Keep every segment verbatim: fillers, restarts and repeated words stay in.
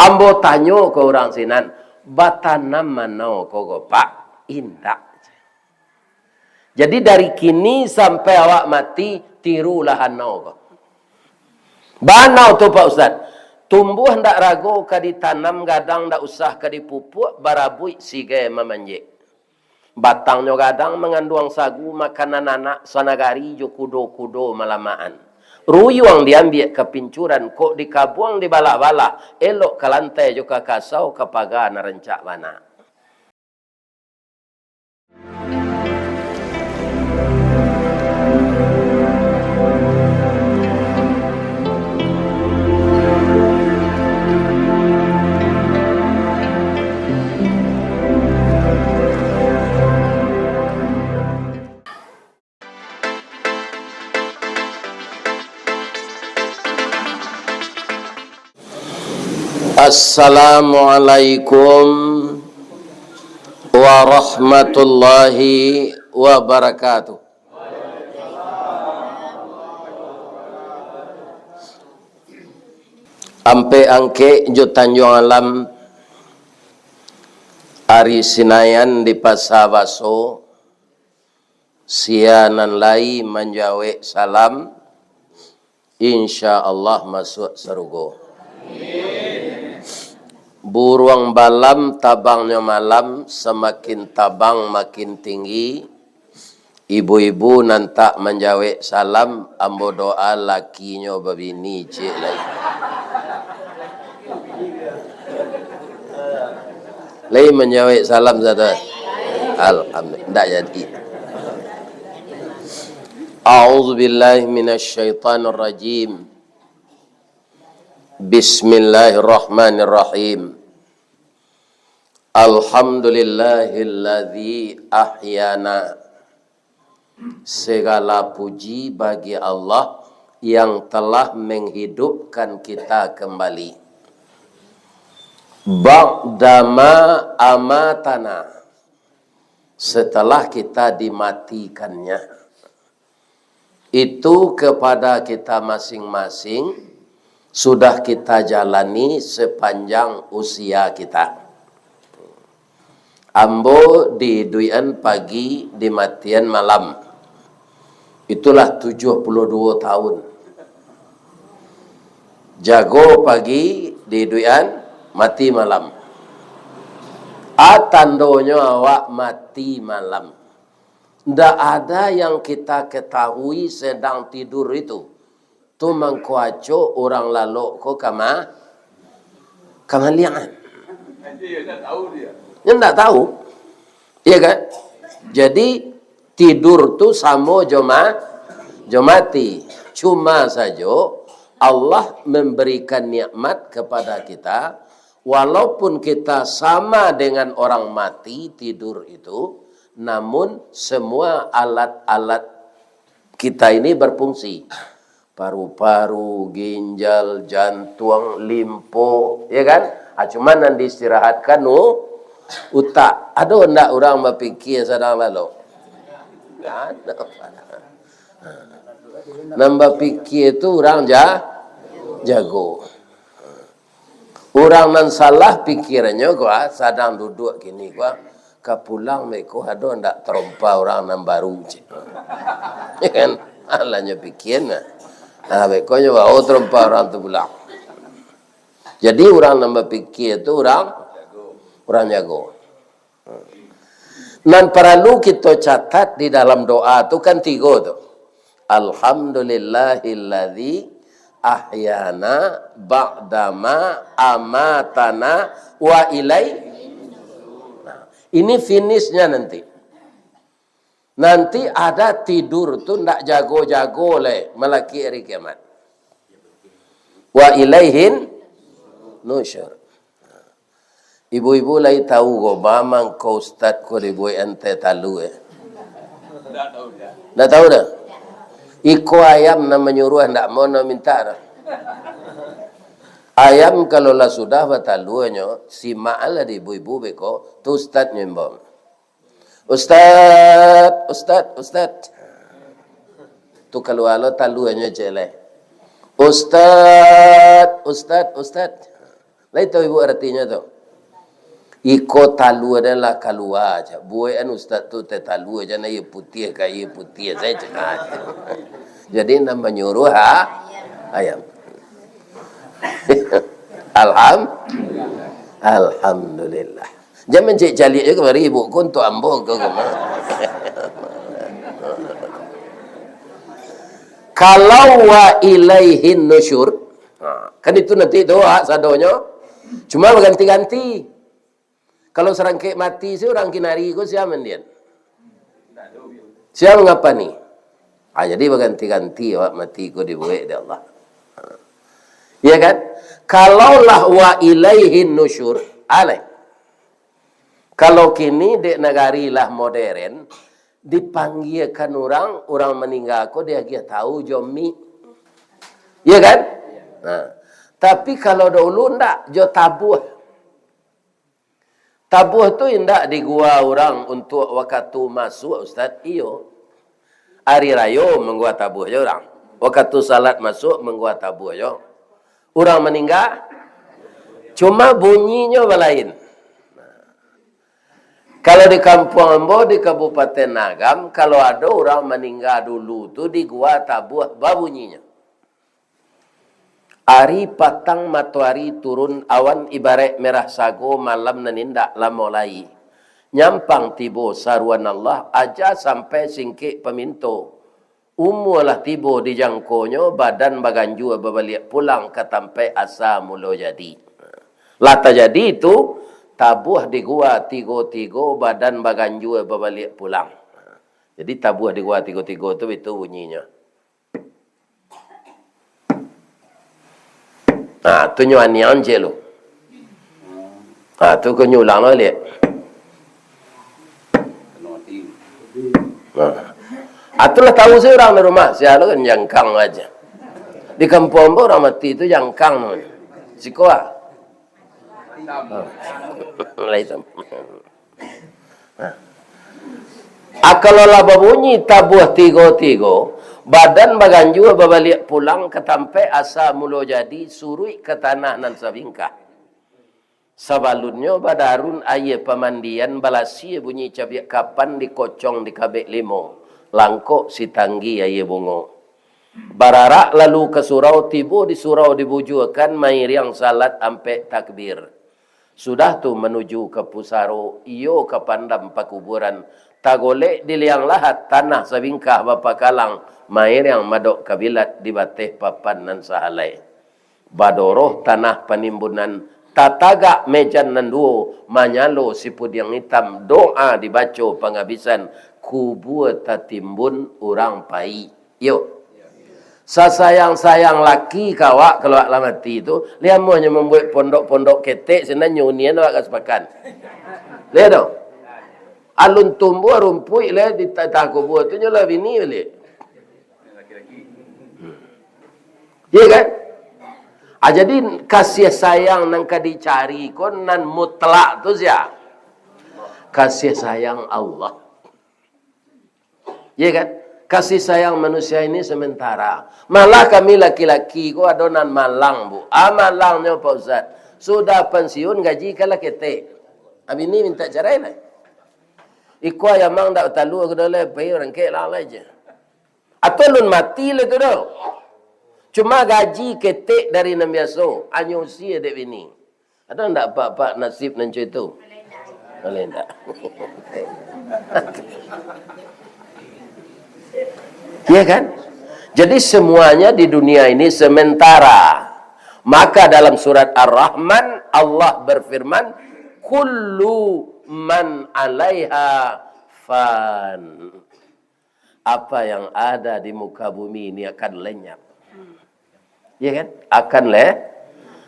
Ambo tanyo ka urang sinan, "Batanam mano ko, ko, Pak?" "Indak." Jadi, dari kini sampai awak mati, tirulah anau ko. Banau tu, Pak Ustaz. Tumbuah ndak rago ka ditanam, gadang ndak usah ka dipupuak, barabuik sigai mamanjek. Batangnyo gadang manganduang sagu, makanan anak sanagari jo kudo-kudo malamakan. Ruyuang diambiak ka pincuran, kok dikabuang dibalah-balah, elok ka lantai jo ka kasau, ka paga nan rancak bana. Assalamualaikum warahmatullahi wabarakatuh. Ampek Angkek jo Tanjuang Alam, ari Sinayan di Pasa Baso, sia nan lai manjawek salam, insya Allah masuak sarugo. Buruang balam tabangnyo malam, samakin tabang makin tinggi. Ibu-ibu nan tak manjawek salam, ambo doa lakinyo babini ciek lai. Lai manjawek salam sado? Alhamdulillah, ndak jadi. A'udzubillahi minasyaitonirrajim. Bismillahirrahmanirrahim. Alhamdulillahilladzi ahyana. Segala puji bagi Allah yang telah menghidupkan kita kembali. Ba'dama amatana, setelah kita dimatikannya. Itu kepada kita masing-masing, sudah kita jalani sepanjang usia kita. Ambo diiduikan pagi, dimatian malam. Itulah tujuah puluah duo tahun. Jago pagi, diiduikan, mati malam. A tandonyo awak mati malam. Ndak ada yang kita ketahui sedang tidur itu. Tu mangko acok urang lalok ko ka ma-, kamaliangan. Nyo ndak tahu. Iya kan? Jadi, tidur tu samo jo ma-, jo mati. Cuma sajo, Allah memberikan nikmat kepada kita, walaupun kita sama dengan orang mati tidur itu, namun semua alat-alat kita ini berfungsi. Paru-paru, ginjal, jantuang, limpo, ya kan? Ah, cuman nan diistirahatkan u-, utak. Ado ndak urang bapikia sadang lalok? Ndak ado. Nan bapikia tu urang ja-, jago. Urang nan salah pikirannyo ko, ah, sadang duduak kini ko, ah, ka pulang beko ado ndak tarompa urang nan baru, cek. Ya kan? Alah nyo pikia, nah. Nah, beko nyo bao tarompa urang tu pulang. Jadi, urang nan bapikia tu urang, urang jago. Nan paralu kito catat di dalam doa tu kan tigo tu. Alhamdulillahilladzi ahyana ba'dama amatana wa ilai. Nah, ini finishnya nanti. Nanti ada tidur tu ndak jago-jago lai malaki ari kiamat. Wa ilaihin nusyur. Ibu-ibu lai tahu ko, ba mangko ustad ko dibuek ante talu, eh? Ndak tahu dah. Iko ayam nan manyuruah, ndak mau nan minta dah. Ayam kalau lah sudah batalunyo, simak lah di ibu-ibu beko, tu ustad nyo imbau. Ustad, ustad, ustad. Tu kalua lo talunyo cek lai. Ustad, ustad, ustad. Lai tahu ibu aratinyo tu? Iko talua den lah kalua, cak. Buek an ustaz tu teh talua, jan aia putiah ka aia putiah sajo, cak. Jadi, nan manyuruah, ha? Ayam. Alham-, Alhamdulillah. Jan mancaliak-caliak jo kamari, ibu ko untuak ambo ko, ko mah. Kalau wa ilaihin nusyur, ha, kan itu nanti tu, ha, sadonyo. Cuma baganti-ganti. Kalau sarangkek mati, si urang kinari ko sia mandian? Sia mangapani? Ah, jadi baganti-ganti awak mati ko dibuek dek Allah. Ya kan? Kalaulah wa ilaihin nusyur, alai. Kalau kini dek nagari lah modern, dipanggiakan urang, urang maningga ko diagiah tahu jo mik. Ya kan? Nah, tapi kalau dahulu ndak, jo tabuah. Tabuah tu indak digua urang untuak wakatu masuak, Ustaz? Iyo. Ari rayo manggua tabuah jo urang. Wakatu salat masuak manggua tabuah jo. Urang maningga, cuma bunyinyo balain. Kalau di kampuang ambo, di Kabupaten Agam, kalau ado urang maningga dulu tu, digua tabuah babunyinyo. Ari patang matoari turun, awan ibaraik merah sago, malam nan indak lamo lai. Nyampang tibo saruan Allah, aja sampai singkek paminto. Umua lah tibo di jangkonyo, badan baganjua babaliak pulang ka tampaik asa mulo jadi. Lah tajadi tu, tabuah digua tigo-tigo, badan baganjua babaliak pulang. Jadi, tabuah digua tigo-tigo tu, itu bunyinyo. Nah, tu nyo aniang je lu. Nah, tu ko nyo ulang lo, liek. Nah. Ah, tu lah tahu se urang di rumah, sia lo kan jangkang aja. Di kampuang ambo urang mati tu jangkang namonyo. Siko ah. Ah. Lah itu. Nah. Ah, kalau lah babunyi tabuah tigo-tigo, badan baganjua babaliak pulang ka tampaik asa mulo jadi, suruik ka tanah nan sabingkah. Sabalunnyo badarun aia pamandian, balasia bunyi cabiak kapan, dikocong dikabek limo, langkok sitanggi aia bungo. Bararak lalu ka surau, tibo di surau dibujuakan, mairiang salat ampek takbir. Sudah tu manuju ka pusaro, iyo ka pandam pakuburan, tagolek di liang lahat, tanah sabingkah bapakalang, mairiang madok kabilat di bateh papan nan sahalai. Badoroh tanah panimbunan, tatagak mejan nan duo, manyalo sipudiang itam, doa dibaco pangabisan, kubua tatimbun urang pai. Yo. Sasayang-sayang laki ka awak, kalau awak lah mati tu, liamuahnyo mambuek pondok-pondok ketek, sinan nyo unian awak ka sapakan. Liek tu. Alun tumbuah rumpuik lai di ta-, atah kubua tu, nyo lah bini baliak. Iya kan? Ah, jadi kasih sayang nan ka dicari ko nan mutlak tu sia? Kasih sayang Allah. Iya kan? Kasih sayang manusia ini sementara. Malah kami laki-laki ko ado nan malang, Bu. Ah, malangnyo, Pak Ustaz. Sudah pensiun, gaji kan lah ketek. Ah, bini minta cerai lah. Iko ayam ang dak talua, kedo lai, pai urang kek lah, lah je. Atau alun mati lah tu doh. Cuma gaji ketek dari nan biaso, anyo usia dek bini. Ado ndak pak-pak nasib nan cak itu? Boleh ndak? Ya kan? Jadi semuanya di dunia ini sementara. Maka dalam surat Ar-Rahman, Allah berfirman, "Kullu man 'alaiha fan." Apa yang ada di muka bumi ini akan lenyap. Ya kan? Akan le-,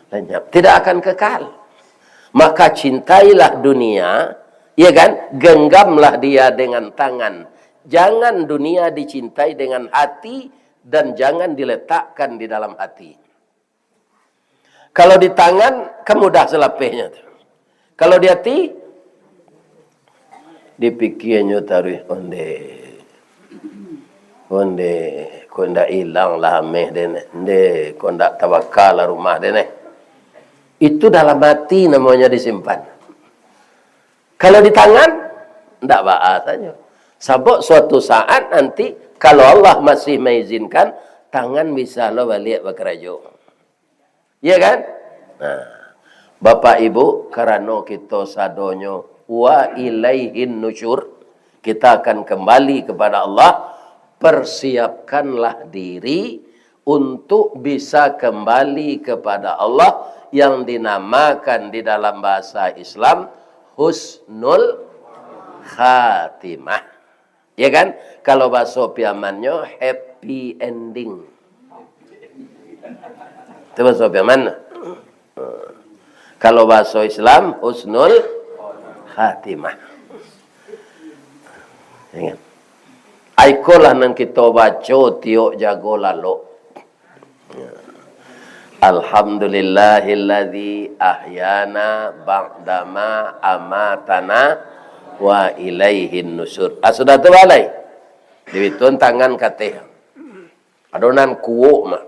lenyap. Tidak akan kekal. Maka cintailah dunia, ya kan? Genggamlah dia dengan tangan. Jangan dunia dicintai dengan hati dan jangan diletakkan di dalam hati. Kalau di tangan, kan mudah salapehnyo tu. Kalau di ati, dipikianyo taruih, "Onde, onde, kok ndak ilang lah ameh den, nde, kok ndak tabaka lah rumah den, eh." Itu dalam hati namanya disimpan. Kalau di tangan, ndak baa sajo. Sabab suatu saat nanti, kalau Allah masih maizinkan, tangan bisa lo baliak bakarajo. Iya kan? Nah, Bapak Ibu, karano kito sadonyo wa ilaihin nusyur, kita akan kembali kepada Allah, persiapkanlah diri untuk bisa kembali kepada Allah yang dinamakan di dalam bahasa Islam husnul khatimah. Ya kan? Kalau bahaso Piamannyo, happy ending. Itu bahaso Piaman. Kalau bahaso Islam, husnul khatimah. Ya kan? Ikolah nan kito baco tiok jago lalok. Alhamdulillahilladzi ahyana ba'dama amatana wa ilaihin nusur. Ah, sudah tu balai. Dihitung tangan kateh. Ado nan kuok mah.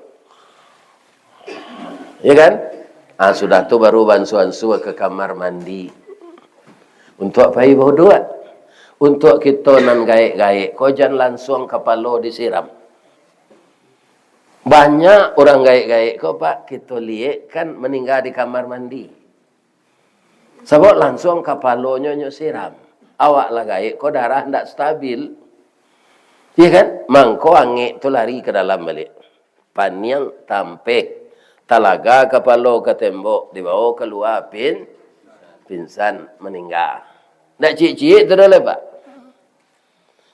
Ya kan? Ah, sudah tu baru bansu-ansu ke kamar mandi. Untuak pai bauduak. Untuak kito nan gaek-gaek ko, jan lansuang kapalo disiram. Banyak urang gaek-gaek ko, Pak, kito liek kan maningga di kamar mandi. Sabab lansuang kapalonyo nyo siram. Awak lah gaek ko, darah ndak stabil. Iya kan? Mangko angek tu lari ka dalam baliak. Paniang tampeh, talaga kapalo ka tembok, dibawo kalua pin-, pingsan, maningga. Ndak ciek-ciek tu doh lai, Pak.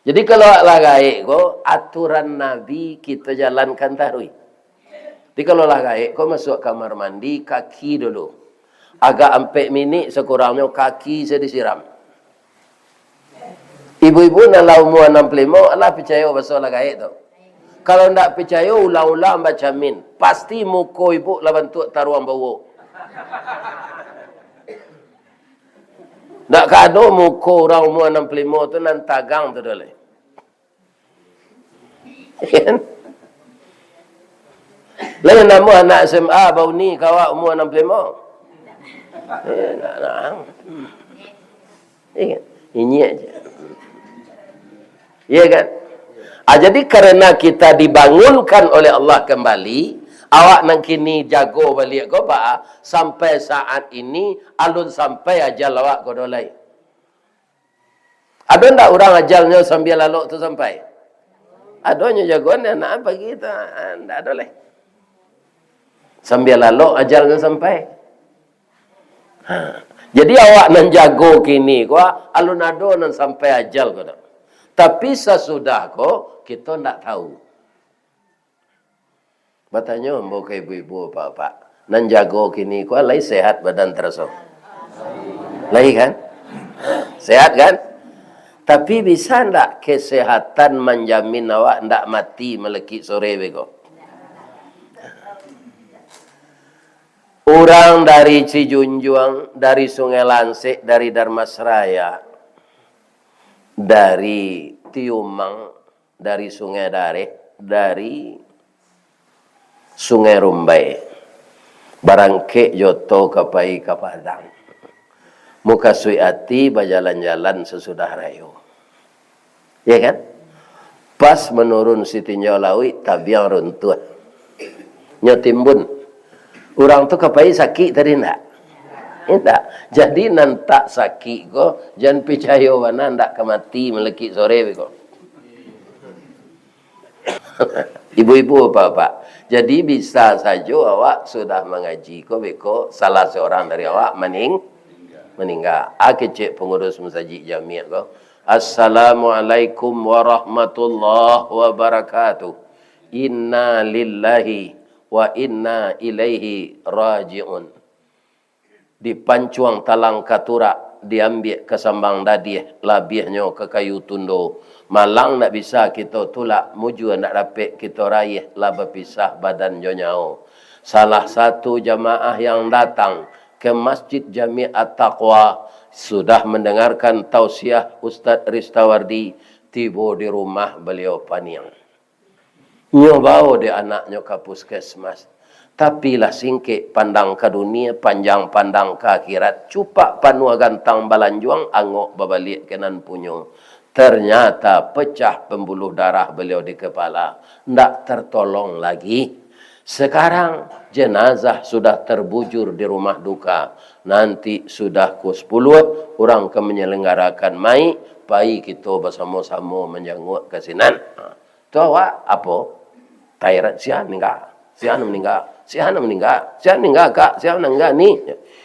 Jadi, kalau lah gaek ko, aturan Nabi kito jalankan taruih. Jadi, kalau lah gaek ko, masuak kamar mandi, kaki dulu. Agak ampek minik sakurangnyo, kaki se disiram. Ibu-ibu nan lah umua anam puluah limo, alah picayo baso lah gaek tu. Kalau ndak picayo, ulang-ulang bacamin. Pasti muko ibu lah bantuak taruang bauwo. Ndak ka ado muko urang umua anam puluah limo tu nan tagang tu doh lai. Kan? Lai namuah anak S M A bauni ka awak umua anam puluah limo. Eh, nak, nak. Iya kan? Inyiak je. Iya kan? Ah, jadi, karena kita dibangunkan oleh Allah kembali, awak nan kini jago baliak ko, Pak, sampai saat ini alun sampai ajal awak ko doh lai. Ado ndak urang ajalnyo sambia lalok tu sampai? Adonyo jagoan dek anak pagi tu, ah, ndak ado lai. Sambia lalok ajalnyo sampai. Ha. Jadi, awak nan jago kini ko, alun ado nan sampai ajal ko tu. Tapi sasudah ko, kito ndak tahu. Batanyo ambo ka ibu-ibu, bapak-bapak, nan jago kini ko lai sehat badan taraso? Lai kan? Sehat kan? Tapi bisa ndak kesehatan manjamin awak ndak mati malekik sore beko? Urang dari Sijunjuang, dari Sungai Lansik, dari Dharmasraya, dari Tiumang, dari Sungai Dareh, dari Sungai Rumbai, barangkek jo oto ka pai ka Padang. Mukasuik ati bajalan-jalan sasudah rayo. Ya kan? Pas manurun sitinjau lauik, tabiang runtuah. Nyo timbun. Urang tu ka pai sakik tadi ndak? Indak. Jadi, nan tak sakik ko, jan picayo bana ndak ka mati malekik sore beko. Ibu-ibu, bapak-bapak, jadi bisa sajo awak sudah mangaji ko beko, salah seorang dari awak maning-, maningga. Ah, kecek pangurus masajik jamiak ko, "Assalamualaikum warahmatullahi wabarakatuh. Inna lillahi wa inna ilaihi raji'un." Dipancuang talang ka turak, diambiak ka sambang dadiah, labiahnyo ka kayu tundo. Malang ndak bisa kito tulak, mujua ndak dapek kito raiah, lah bapisah badan jo nyawo. Salah satu jamaah yang datang ke Masjid Jami At-Taqwa, sudah mandangarkan tausiah Ustaz Ristawardi, tibo di rumah baliau paniang. Nyo bawo dek anaknyo ka puskesmas. Tapi lah singkek pandang ka dunia, panjang pandang ka akhirat, cupak panuah gantang balanjuang, angok babaliak ka nan punyo. Ternyata pecah pembuluh darah beliau di kepala, ndak tertolong lagi. Sekarang jenazah sudah terbujur di rumah duka. Nanti sudah pukul sepuluh, urang ka menyelenggarakan maik, pai kito basamo-samo manjanguk ka sinan. Ha. Tu awak apo? Tairat, sia meninggal, sia meninggal, sia meninggal, sia meninggal, Kak, sia meninggal ni.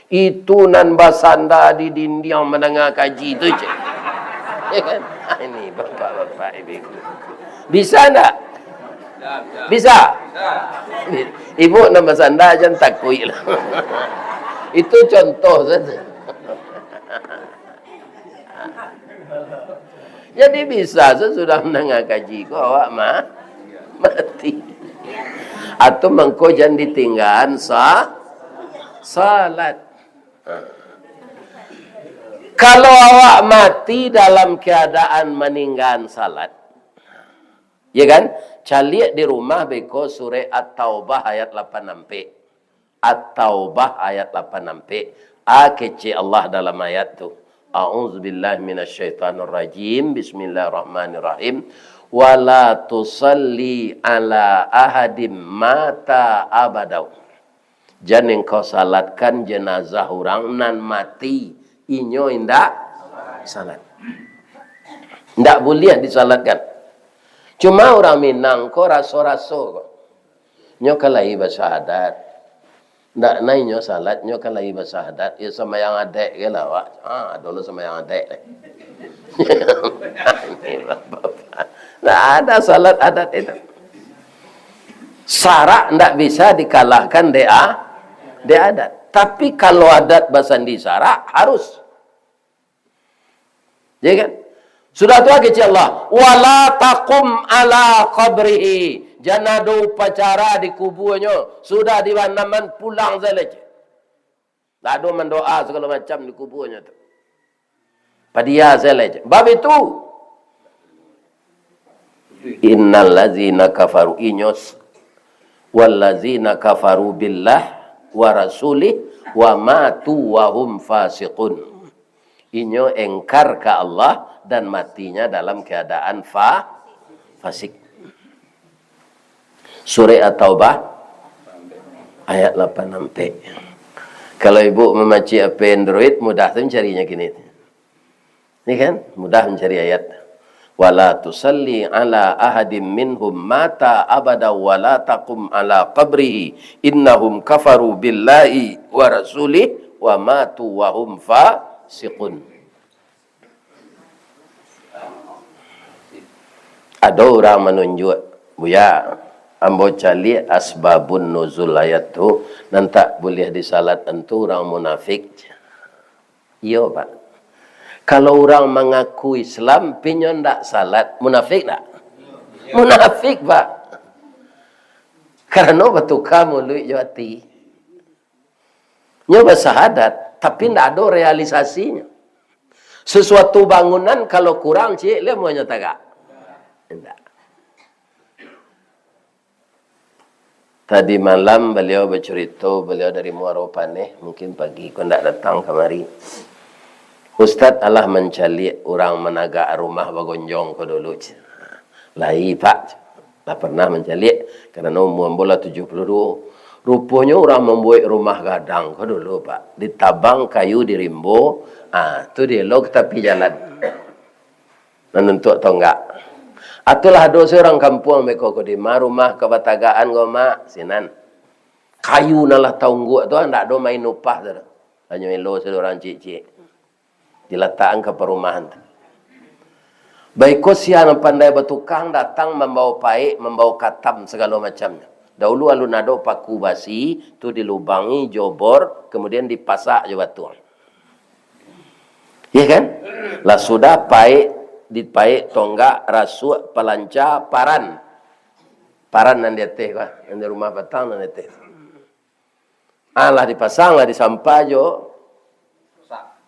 Itu nan basanda di dindiang mandanga kaji tu, cek. Ya kan? Ah, ini bapak-bapak, ibu-ibu. Bisa ndak? Bisa? Ibu nan basanda jan takuik lah. Itu contoh saja. Jadi bisa, sasudah mandanga kaji ko awak ma-, mati. Atau mangko jan ditinggaan sa-, salat. Kalau awak mati dalam keadaan maninggaan salat, ya kan? Caliak di rumah beko surek At-Taubah ayat lapan ampek. At-Taubah ayat lapan ampek. A kecek Allah dalam ayat tu. A'udzubillahi minasyaitonirrajim. Bismillahirrahmanirrahim. Wala tusalli ala ahadim mata abadau. Jan engkau salatkan jenazah urang nan mati, inyo indak salat. Indak buliah disalatkan. Cuma urang Minang ko raso-raso ko. Nyo ka lai basahadat. Ndak nai nyo salat, nyo ka lai basahadat. Yo sambayang adaik ge lah awak. Ah, dulu sambayang adaik deh. Ndak ada salat adat itu. Sarak ndak bisa dikalahkan dek a-, dek adat. Tapi kalau adat basandi sarak, harus. Ya kan? Sudah tu kecek Allah, "Wala taqum ala qabrihi." Jan ado upacara di kubuanyo. Sudah dibanaman, pulang sajo. Tak ado mandoa sagalo macam di kubuanyo tu. Padia sajo. Bab itu, innal ladzina kafaru, inyo s-, walladzina kafaru billah wa rasulih wa matu wa hum fasiqun. Inyo engkar ka Allah dan matinya dalam keadaan fa-, fasik. Surek At-Taubah ayat lapan ampek. Kalau ibu mamacik H P Android, mudah tu mancarinya kini. Ini kan? Mudah mancari ayat. "Wala tusalli ala ahadim minhum mata abada wala taqum ala qabrihi innahum kafaru billahi wa rasulih wa matu wa hum fasiqun." Ado urang manunjuak, "Buya, ambo caliak asbabun nuzul ayat tu, nan tak buliah disalat antu urang munafik." Iyo, Pak. Kalau urang mangaku Islam, pinyo ndak salat, munafik ndak? Munafik, Pak. Karano batuka muluik jo ati. Nyo basahadat, tapi ndak ado realisasinyo. Sesuatu bangunan kalau kurang ciek, lai amuahnyo tagak? Indak. Tadi malam baliau bacurito, baliau dari Muaro Paneh, mungkin pagi ko ndak datang kamari. "Ustaz, alah mancaliak urang managak rumah bagonjong ko dulu," cek. "Lai, Pak. Lah pernah mancaliak, karano umua ambo lah tujuah puluah duo. Ruponyo urang mambuek rumah gadang ko dulu, Pak. Ditabang kayu di rimbo, ah, tu dielo ka tapi jalan. Manuntuak tonggak. Atulah ado surang kampuang beko ko, dima rumah ka batagaan ko, Mak, sinan. Kayu nan lah taungguak tu, ndak ado main upah tu. Hanyo elo surang ciek-ciek. Dilatakan ka parumahan tu. Baiko sia nan pandai batukang datang mambawa paek, mambawa katam sagalo macamnyo. Daulu alun ado paku basi, tu dilubangi jo bor, kemudian dipasak jo batuang. Ya kan? Lah sudah paek, dipaek tonggak, rasuak, palanca, paran. Paran nan di ateh ko, nan di rumah batang nan di ateh. Ah, lah dipasang, lah disampa jo,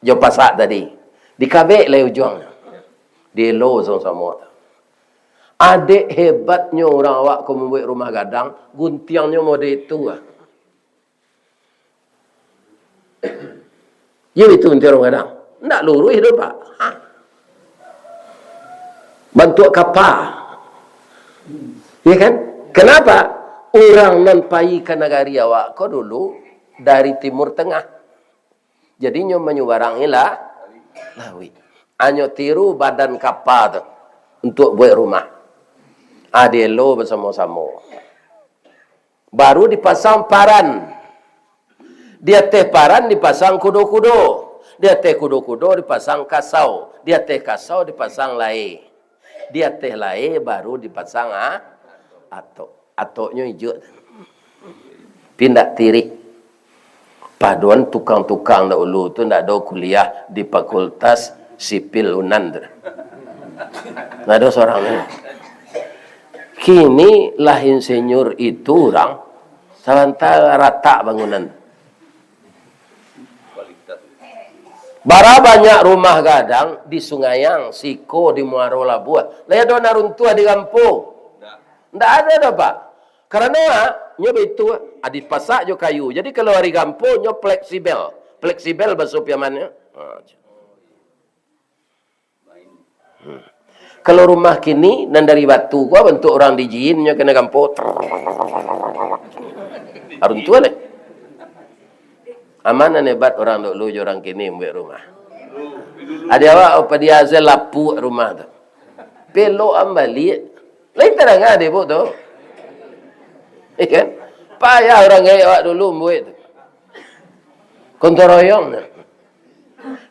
jo pasak tadi. Dikabek lai ujuangnyo. Dielo samo-samo. Adek hebatnyo urang awak ko mambuek rumah gadang, guntiangnyo model itu ah. Iyo itu inti urang gadang. Ndak luruih doh, Pak. Ha. Bantuak kapa. Ya kan? Kenapa? Urang nan pai ka nagari awak ko dulu dari Timur Tengah. Jadi nyo manyubarangi lah, lawik. Anyo tiru badan kapa tu untuak buek rumah. Adielo basamo-samo. Baru dipasang paran. Di ateh paran dipasang kudo-kudo. Di ateh kudo-kudo dipasang kasau. Di ateh kasau dipasang lae. Di ateh lae baru dipasang, ah, atok. Atoknyo ijuk. Tapi ndak tirih. Paduan tukang-tukang dahulu tu ndak ado kuliah di Fakultas Sipil Unan tu. Ndak ado surang tu. Kini lah insinyur itu urang, sabanta ratak bangunan. Bara banyak rumah gadang di Sungaiang, siko di Muaro Labuah. Lai ado nan runtuah di Gampo? Ndak ado doh, Pak. Karano, ah, nyo baitu, ah, dipasak jo kayu. Jadi, kalau ari Gampo, nyo fleksibel. Fleksibel baso Piamannyo. Ha. Hmm. Kalau rumah kini, nan dari batu ko, bantuak urang di jin, nyo kanai Gampo. Arun tu lah. Aman nan hebat urang dulu jo urang kini buek rumah. Adi awak, apa dia asa lapuak rumah tu. Pelok am baliak. Lain tadanga dek ibuk tu. Ya kan? Payah urang gaek awak dulu buek tu. Gotong royong tu.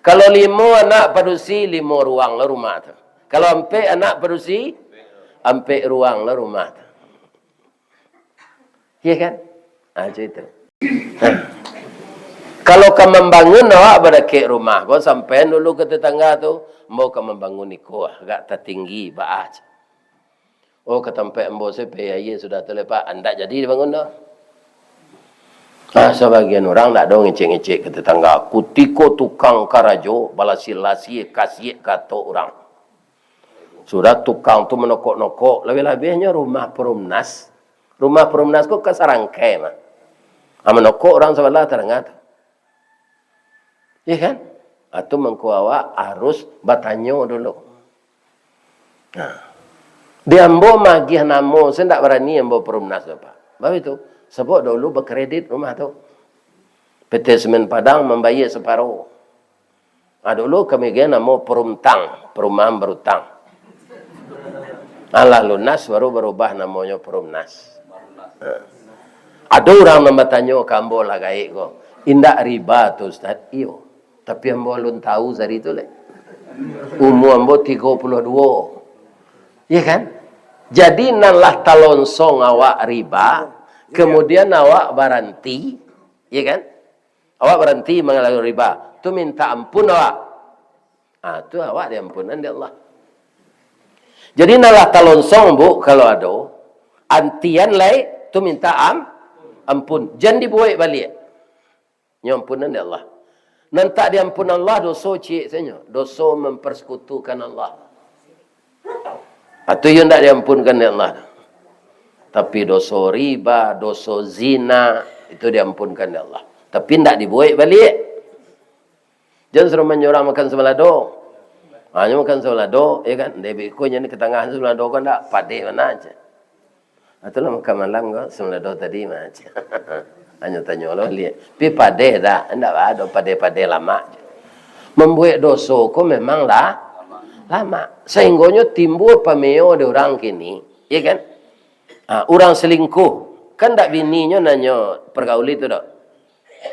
Kalau limo anak padusi, limo ruang lah rumah tu. Kalau ampek anak padusi, ampek ruang lah rumah tu. Iya kan? Ah, macam itu. Kalau ka mambangun awak badakek rumah, ko sampaian dulu ka tatangga tu, "Ambo ka mambangun iko, agak tatinggi, baa?" Oh, ka tampek ambo se pai aia sudah tu lai, Pak, andak jadi dibangun doh. Nah, sabagian urang ndak ado ngecek-ngecek ka tatangga. Kutiko tukang karajo, balasi-lasi, kasiak kato urang. Sudah tukang tu manokok-nokok, labiah-labiahnyo rumah perumnas. Rumah perumnas ko ka sarangkai mah. Ah, manokok urang sabalah tarangah tu. Iya kan? Atu mangko awak harus batanyo dulu. Nah, di ambo magiah namo, saya ndak barani ambo perumnas tu, Pak. Bapak itu, sebab dulu bakredit rumah tu. P T Semen Padang mambayar saparo. Ah, dulu kami gen namo perumtang, perumahan berutang. Alah lunas baru barubah namonyo perumnas. Ha. Ado urang nan batanyo ka ambo lah gaek ko, "Indak riba tu, Ustaz?" Iyo. Tapi ambo alun tahu sari tu lai. Umua ambo tigo puluah duo. Iya kan? Jadi nan lah talonsong awak riba, kemudian awak baranti, iya kan? Awak baranti manggalak riba, tu minta ampun awak. Ah, tu awak diampunan dek Allah. Jadi, nan lah talonsong, Bu, kalau ado, antian lai, tu minta am-, ampun. Jan dibuek baliak. Nyo ampunan dek Allah. Nan tak diampun Allah, doso ciek sajo. Doso mempersekutukan Allah. Itu yo ndak diampunkan dek Allah. Tapi doso riba, doso zina, itu diampunkan dek Allah. Tapi ndak dibuek baliak. Jan suruah manyo urang makan sabalado. Ha, nyo makan sabalado, ya kan? Dek beko nyo ni ka tangah sabalado kan ndak? Padeh bana, ceh. Itulah makan malam ko, sabalado tadi mah, ceh. Hanyo tanyo lo liek. Pi padeh dah, ndak ado padeh-padeh lamak, ceh. Mambuek doso ko memang lah lamak. Sahinggonyo timbua pameo di urang kini, ya kan? Ha, urang selingkuh, kan ndak bininyo nan nyo pergauli tu doh.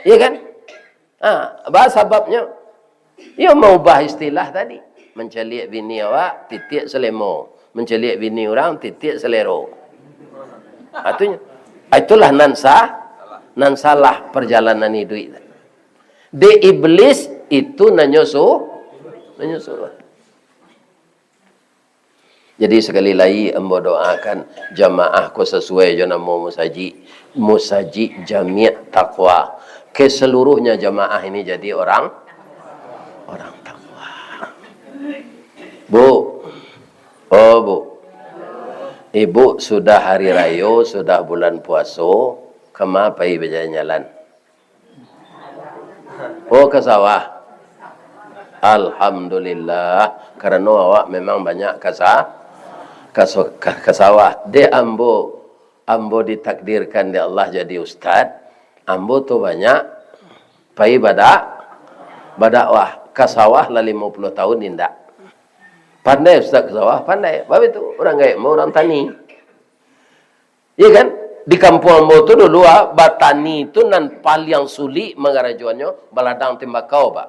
Ya kan? Ha, ba sababnyo? Iyo maubah istilah tadi. Mancaliak bini awak, titiak salemo. Mancaliak bini urang, titiak salero. Artinyo, itulah nan sa-, nan salah perjalanan iduik. Di iblis itu nan nyo su-, nan nyo suruah. Jadi, sakali lai ambo doakan jamaah ko sasuai jo namo musajik, Musajik Jamiah Takwa. Keseluruhnya jamaah ini jadi orang, orang takwa. Bu, oh Bu, Ibu sudah hari rayo, sudah bulan puaso, kama pai bajalan-jalan? Oh, ka sawah. Alhamdulillah, karano awak memang banyak ka sa-, ka so-, ka, ka sawah. Dek ambo, ambo ditakdirkan dek Allah jadi ustad, ambo tu banyak pai badak-, badakwah. Ka sawah lah limo puluah tahun indak. Pandai ustad ka sawah, pandai. Babitu, urang gaek mah urang tani. Iya kan? Di kampuang ambo tu dulu, ah, batani tu nan paliang sulik mangarajoannyo baladang tembakau, Pak.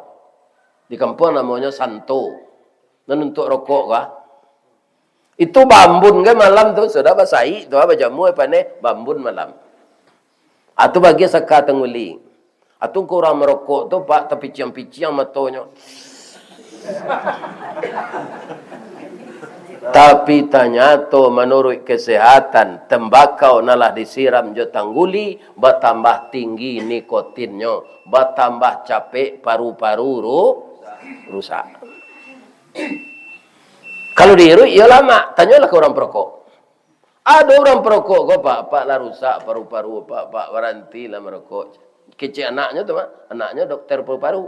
Di kampuang namonyo Santo. Nan untuak rokok ko, ah. Itu bambun kan malam tu, sudah basaik tu, ah, bajamu, eh, paneh, bambun malam. Ah, tu bagi saka tangguli. Atau kok urang marokok tu, Pak, tapiciang-piciang matonyo. Tapi tanyato manuruik kesehatan, tembakau nan lah disiram jo tangguli, batambah tinggi nikotinnyo, batambah capek paru-paru ru-, rusak. Kalau diiruik, iyo lamak. Tanyolah ka urang parokok. Ado urang parokok ko, "Pak, Pak, lah rusak paru-paru, Pak, Pak, barantilah marokok." Kecek anaknyo tu, Mak. Anaknyo dokter paru-paru.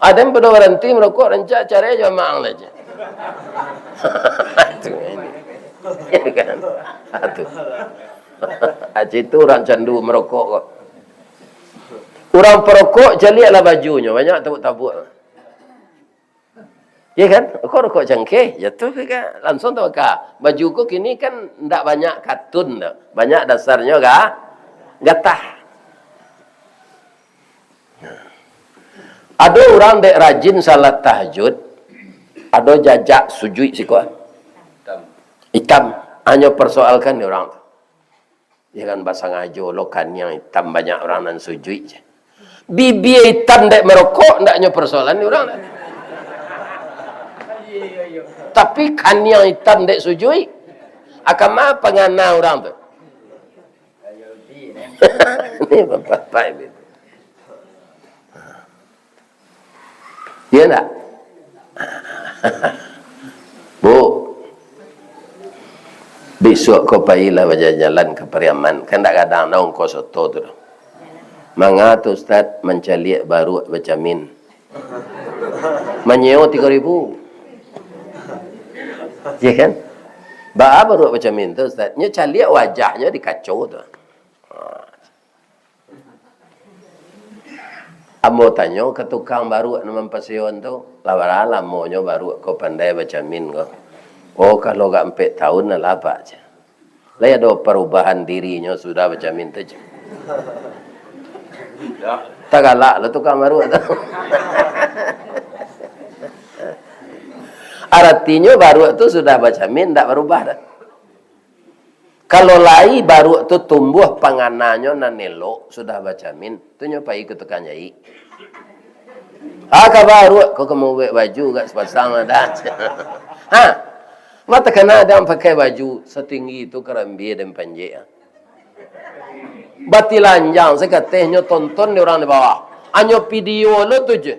Ado nan pado baranti marokok, rancak carai jo amak ang lah, ceh. Tu ini. Ya kan? Ah, tu. Ah, ceh, tu urang candu marokok ko. Urang parokok, caliaklah bajunyo, banyak tabuak-tabuak. Ya kan? Rokok-rokok cangkeh, jatuah ka, langsuang tabaka. Baju ko kini kan ndak banyak katun tu, banyak dasarnyo ga-, gatah. Ado urang dek rajin salat tahajud, ado jajak sujuik siko. Itam. Hanyo persoalkan di urang tu. Jangan basangajo lo kaniang itam, banyak urang nan sujuik je. Bibia itam dek marokok, ndaknyo persoalan di urang tu. Tapi kaniang itam dek sujuik, a kama pangana urang tu? Ini bapak-bapak ini. Iya ndak? Bu, bisuak ko pailah bajalan-jalan ka Pariaman. Kan ndak gadang dah ongkos oto tu doh. Manga tu, Ustaz, mancaliak baruak bacamin? Manyeo tigo ribu. Ya kan? Baa baruak bacamin tu, Ustaz? Nyo caliak wajahnyo di kaco tu. Ha. Ambo tanyo ka tukang baruak nan mampaseon tu, "Lah bara lamonyo baruak ko pandai bacamin ko?" "Oh, kalau agak ampek tahun lah, Pak," ceh. "Lai ado parubahan dirinyo sudah bacamin tu?" ceh. Tagalak lo tukang baruak tu. Aratinyo baruak tu sudah bacamin, ndak barubah dah. Kalau lai baruak tu tumbuah pangananyo nan elok, sudah bacamin, tu nyo pai ka tukang jahik. "Ah, ka baruak ko, ka maubuek baju gak sapasang lah dah." Ha? Mah takana dang pakai baju satinggi tu karambia den panjek, ah. Batilanjang sakateh nyo tonton di urang di bawah. Anyo video lo tu je.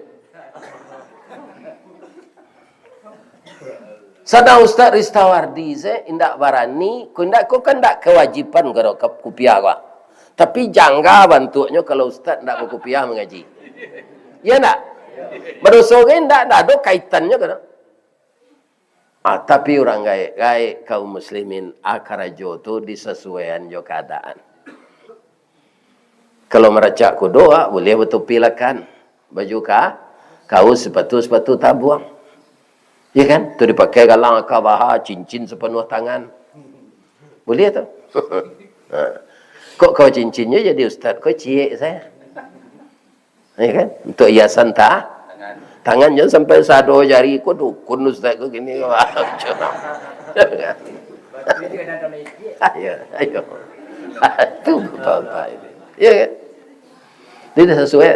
Sadang Ustaz Ristawardi se indak barani, ko indak, ko kan indak kawajiban ko ka kupiah ko. Tapi jangga bantuaknyo kalau ustaz indak bakupiah mangaji. Iya ndak? Badoso ge indak, indak ado kaitannyo ko. Ah, tapi urang gaek-gaek kaum muslimin, ah, karajo tu disasuaian jo kaadaan. Kalau maracak kudo, ah, buliah batupi lakan. Baju ka-, kaus, sapatu, sapatu tabuang. Ya kan? Tu dipakai galang aka baha, cincin sapanuah tangan. Buliah tu. Ha. Kok kau cincinnyo jadi ustaz, kau ciek sajo. Ya kan? Untuk hiasan ta-, tangan, jangan sampai sado jari, kok dukun ustaz kok gini, kok curang. Ayo, ayo. Tu bapak-bapak ini. Ya kan? Jadi dah sasuai.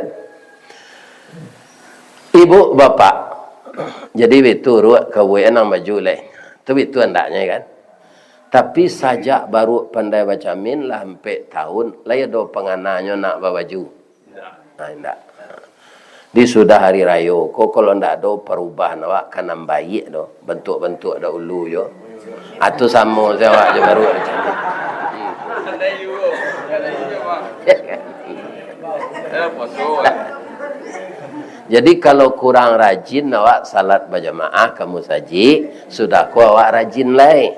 Ibu, bapak, jadi bitu ruak ka buek nang baju lai. Tu bitu andaknyo kan. Tapi sajak baruak pandai bacamin lah ampek tahun, lai ado pangananyo nak babaju? Nah, indak. Di sudah hari rayo ko, kalau ndak ado parubahan awak ka nan baiak do, bantuak-bantuak dahulu yo. Atu samo se awak jo baruak bacamin. Jadi, kalau kurang rajin awak salat bajamaah ka musajik, sudah ko awak rajin lai.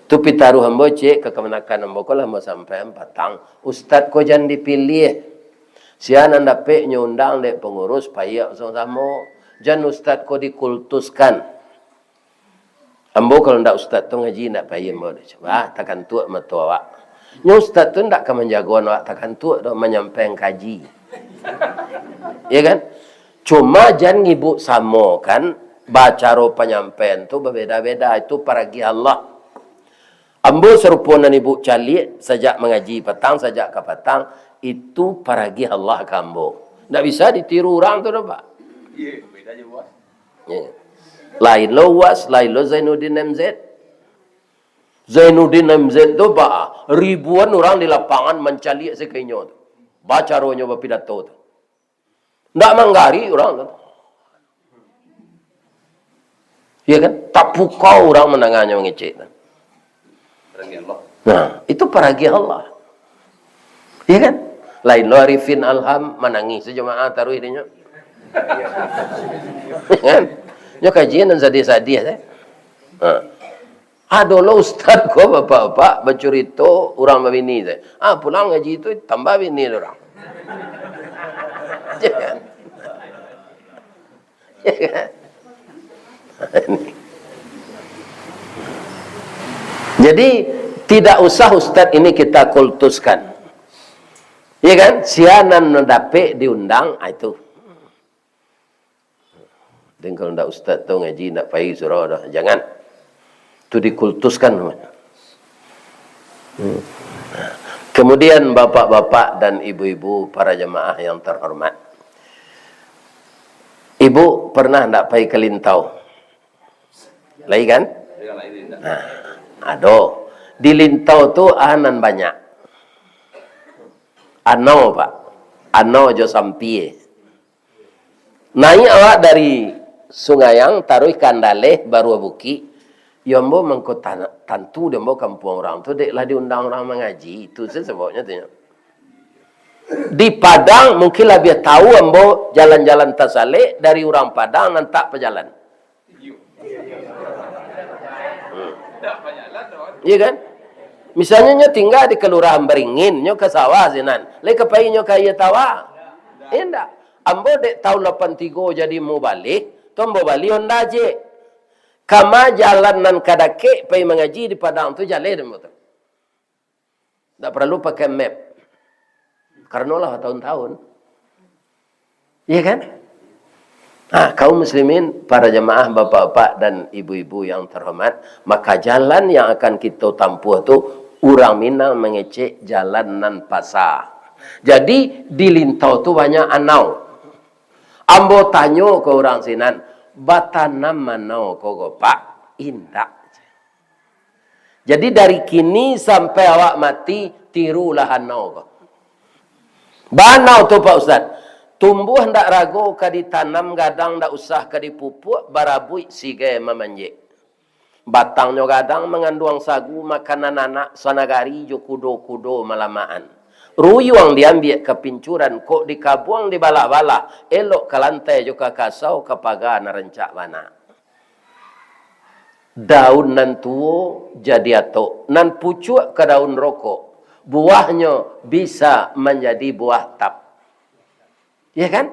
Tu pitaruah ambo, cek, ka kamanakan ambo ko lah ambo sampaian patang. Ustad ko jan dipiliah. Sia nan dapek nyo undang dek pangurus, paiak samo-samo. Jan ustad ko dikultuskan. Ambo kalau ndak ustad tu ngaji ndak pai ambo doh. Cubo takantuak mato awak. Nyo ustad tu ndak ka manjagoan awak takantuak doh, manyampaian kaji. Ya kan? Cuma jan ngibuk samokan, bacaro panyampaian tu babeda-beda, itu paragiah Allah. Ambo sarupo nan ibuk caliak, sajak mangaji patang, sajak ka patang, itu paragiah Allah ka ambo. Ndak bisa ditiru urang tu doh, Pak. Iya, beda je, Bos. Ya. Lain lo Uwas, lain lo Zainuddin M Z. Zainuddin M Z tu, Pak, ribuan urang di lapangan mancaliak sakainyo tu. Bacaronyo bapidato tu. Ndak manggari urang tu. Ya kan? Tapukau urang mandanganyo mangecek tu. Paragiah Allah. Nah, itu paragiah Allah. Ya kan? Lain lo Arifin Alham manangih sajamaah taruih dinyo. Kan? Nyo kajian nan sadiah-sadiah, eh. Ha. Ado lo ustad ko, bapak-bapak, bacurito urang babini tu. Ah, pulang ngaji tu, tambah bini urang. Ya kan? Ya kan? Jadi, tidak usah ustad ini kita kultuskan. Ya kan? Sia nan dapek diundang, ah, itu. Dan kalau ndak ustad tu ngaji, ndak pai surau dah, jangan. Tu dikultuskan namanya. Hmm. Kemudian bapak-bapak dan ibu-ibu, para jamaah yang terhormat. Ibu pernah ndak pai ka Lintau? Lai kan? Nah, ado. Di Lintau tu a nan banyak. Anau, Pak. Anau jo sampie. Naiak awak dari Sungayang, taruih ka Andaleh, Baruah Bukik. Yo, ambo mangko tan-, tantu di ambo kampuang urang tu, dek lah diundang urang mangaji. Itu se sababnyo tu nyo. Di Padang mungkin labiah tau ambo jalan-jalan tasalek dari urang Padang nan tak pajalan. Hmm. Iya kan? Misalnyo nyo tingga di Kelurahan Beringin, nyo ka sawah sinan. Lai ka pai nyo ka Aia Tawa? Indak. Ambo dek taun lapan tigo jadi mubalih, tu ambo bali Honda Jazz. Kama jalan nan ka dakek pai mangaji di Padang tu jaleh dek ambo tu. Ndak paralu pakai map. Karano lah bataun-taun. Iya kan? Nah, kaum muslimin, para jamaah, bapak-bapak dan ibu-ibu yang terhormat, maka jalan yang akan kito tampuah tu, urang Minang mangecek jalan nan pasa. Jadi, di Lintau tu banyak anau. Ambo tanyo ka urang sinan, "Batanam anau ko, ko, Pak?" "Indak." Jadi, dari kini sampai awak mati, tirulah anau ko. Bana tu, Pak Ustaz. Tumbuah ndak rago ka ditanam, gadang ndak usah ka dipupuak, barabuik sigai mamanjek. Batangnyo gadang, manganduang sagu, makanan anak sanagari jo kudo-kudo malamakan. Ruyuang diambiak ka pincuran, kok dikabuang dibalah-balah, elok ka lantai jo ka kasau, ka paga nan rancak bana. Daun nan tuo jadi atok, nan pucuak ka daun rokok, buahnyo bisa manjadi buah tap. Ya kan?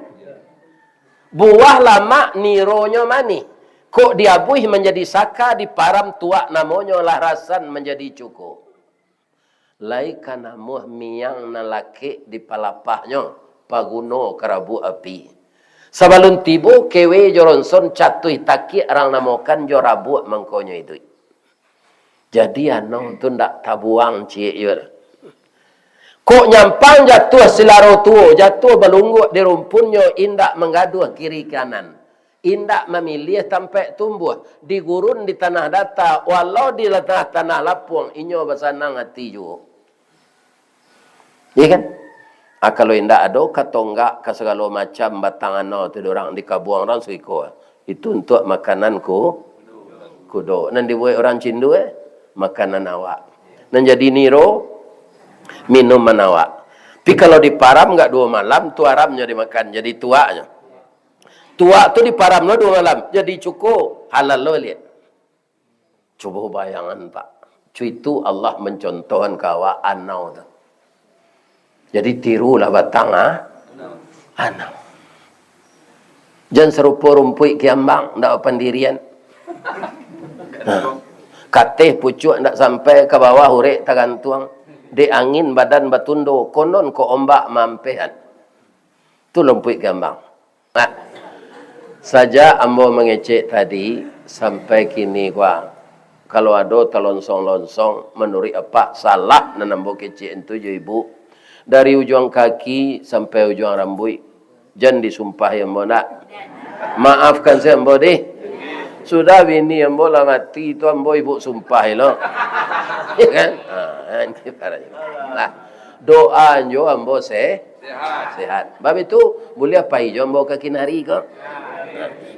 Buah lamak nironyo manih, kok diabuih manjadi saka, diparam tuak namonyo, lah rasan manjadi cuko. Lai ka namuah miang nan lakek di palapahnyo, paguno ka rabuak api. Sabalun tibo kewe jo ronson, catuih takiak rang namokan jo rabuak mangkonyo iduik. Jadi, anau tu ndak tabuang ciek yo. Kok nyampang jatuah silaro tuo, jatuah balungguak di rumpunnyo, indak manggaduah kiri kanan. Indak mamiliah tampaik tumbuah, di gurun, di tanah data, walau di tanah-tanah lapuang, inyo basanang ati juo. Iya kan? Ah, kalau indak ado, ka tonggak, ka sagalo macam batang anau tu, urang dikabuang urang suiko. Itu untuak makanan ku-, kudo. Nan dibuek urang cindua, makanan awak. Nan jadi niro, minuman awak. Tapi kalau diparam nggak dua malam, tu haramnyo dimakan, jadi tuaknyo. Tuak tu diparam lo dua malam, jadi cuko, halal lo liek. Cubo bayangan, Pak. Cuitu Allah mancontohan ka awak anau tu. Jadi tirulah batang, ah, anau. Jan sarupo rumpuik kiambang, ndak bapandirian. Nah, kateh pucuak ndak sampai, ka bawah urek tagantuang. Dek angin badan batundo, konon ko ombak maampehan. Tu rumpuik kiambang. Nah, sajak ambo mangecek tadi, sampai kini ko, kalau ado talonsong-lonsong, manuruik apak salah nan ambo kecek tu jo ibu, dari ujuang kaki sampai ujuang rambuik, jan disumpahi ambo ndak. Maafkan se ambo dih. Sudah bini ambo lah mati tu, ambo ibu sumpah lo. Ya kan? Ha, ini para jemaah. Lah, doa jo ambo se-, sehat. Sebab itu, buliah pai jo ambo ka kinari ko.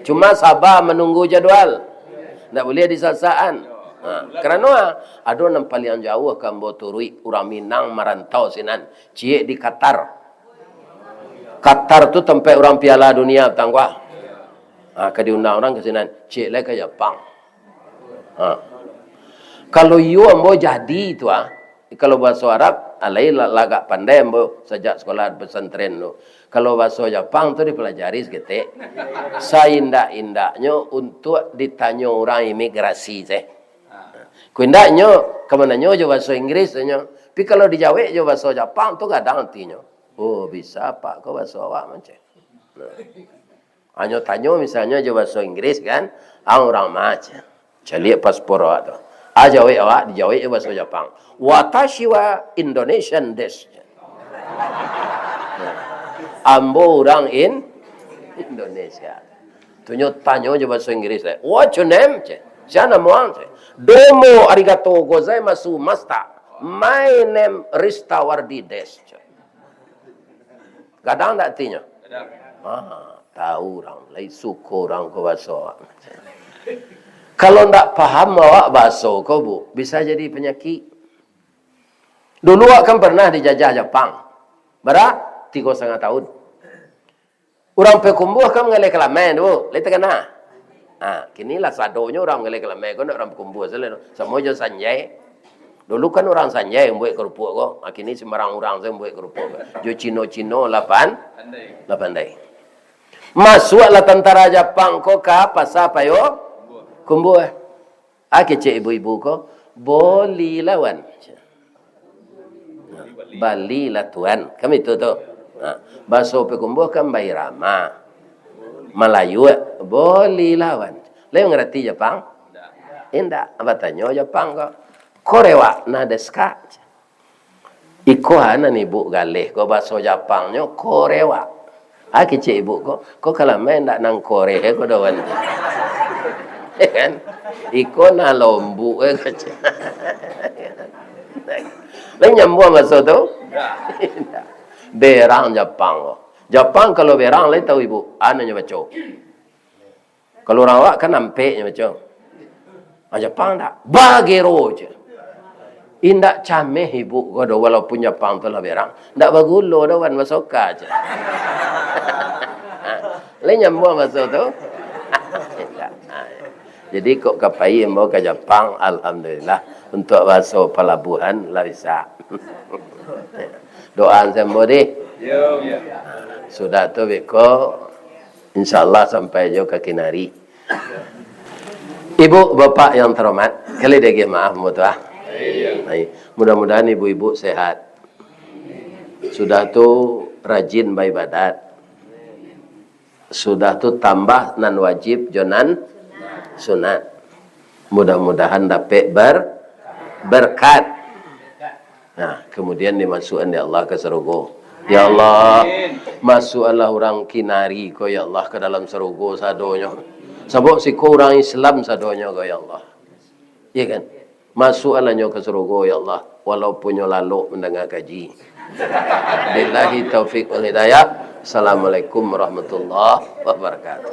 Cuma saba manunggu jadwal. Ndak buliah disasakan. Ha, karano ado nan paliang jauah ka ambo turuik, urang Minang marantau sinan, ciek di Qatar. Qatar tu tampek urang Piala Dunia, tangguah. Ha, ka diundang urang ka sinan, ciek lai ka Japang. Ha. Kalau iyo ambo jadi tu, ah. Kalau bahaso Arab, alai la-, lagak pandai ambo sajak sekolah pesantren tu. Kalau bahaso Japang tu dipelajari saketek. Saindak-indaknyo untuak ditanyo urang imigrasi se. Ko indaknyo, ka mananyo jo bahaso Inggris nyo. Tapi kalau dijawek jo bahaso Japang tu gadang atinyo. Oh, bisa, Pak, ko bahaso awak macam. Nah. Hanyo tanyo misalnyo jo bahaso Inggris kan, "Ang urang ma?" Caliak paspor awak tu. Ah, jawek awak, dijawek jo bahaso Japang. "Watashi wa Indonesian desu." Nah, ambo urang In-, Indonesia. Tu nyo tanyo jo bahaso Inggris, eh, "What's your name?" ceh. "Sia namo ang?" ceh. "Domo arigato gozaimasu, master. My name Ristawardi desu," ceh. Gadang ndak atinyo? Gadang. Ah, tahu urang, lai suko urang ko bahaso awak. Kalau ndak paham awak bahaso ko, Bu, bisa jadi panyakik. Dulu awak kan pernah dijajah Japang. Bara? Tigo satangah tahun. Urang Payakumbuah kan manggaleh kalamai tu, lai takana? Ha, kini lah sadonyo urang manggaleh kalamai ko, ndak urang Payakumbuah sajo lai tu. Samo jo Sanjai. Dulu kan urang Sanjai mambuek karupuak ko, ha, kini sambarang urang sajo mambuek karupuak ko. Jo Cino-Cino lah pan-, lah pandai. Masuaklah tantara Japang ko ka Pasa Payakumbuah. Ah, kecek ibu-ibu ko, "Bolilah, Wan." Balilah, Tuan. Kan itu tu. Ha, bahaso Payakumbuah kan bairama. Malayuak, "Bolilah, Wan." Lai mangarati Japang? Indak. Batanyo Japang ko, "Korewa nan desu ka?" Iko ha nan ibu galeh ko, bahaso Japangnyo korewa. Ah, kecek ibu ko, "Ko kalamai ndak nan koreh ko doh, Wan?" Kan? "Iko nan lombuk," eh, kecek. Lai nyambuang bahaso tu? Indak. Berang Japang ko. Japang kalau berang lai tahu ibu, ha nan nyo baco. Kalau urang awak kan ampek nyo baco. Ah, Japang ndak. "Bagero," ceh. Indak cameh ibu ko doh, walaupun Japang tu lah berang. Ndak bagulo doh, Wan, basoka, ceh. Lai nyambuang bahaso tu? Indak. Jadi, kok ka pai ambo ka Japang, alhamdulillah. Untuak bahaso palabuhan, lah bisa. Doa se ambo dih. Yo. Sudah tu, beko, insya Allah sampai jo ka kinari. Ibu, bapak yang terhormat, kali diagiah maaf, ambo tu, ah. Iyo. Ai, mudah-mudahan ibu-ibu sehat. Sudah tu rajin baibadat. Sudah tu tambah nan wajib jo nan sunat. Mudah-mudahan dapek ber-, berkat. Nah, kemudian dimasuakan dek Allah ka sarugo. Ya Allah, masuakanlah urang kinari ko, ya Allah, ka dalam sarugo sadonyo. Sabab siko urang Islam sadonyo ko, ya Allah. Iya kan? Masuakanlah nyo ka sarugo, ya Allah, walaupun nyo lalok mandanga kaji. Billahi taufik wal hidayah. Assalamualaikum warahmatullahi wabarakatuh.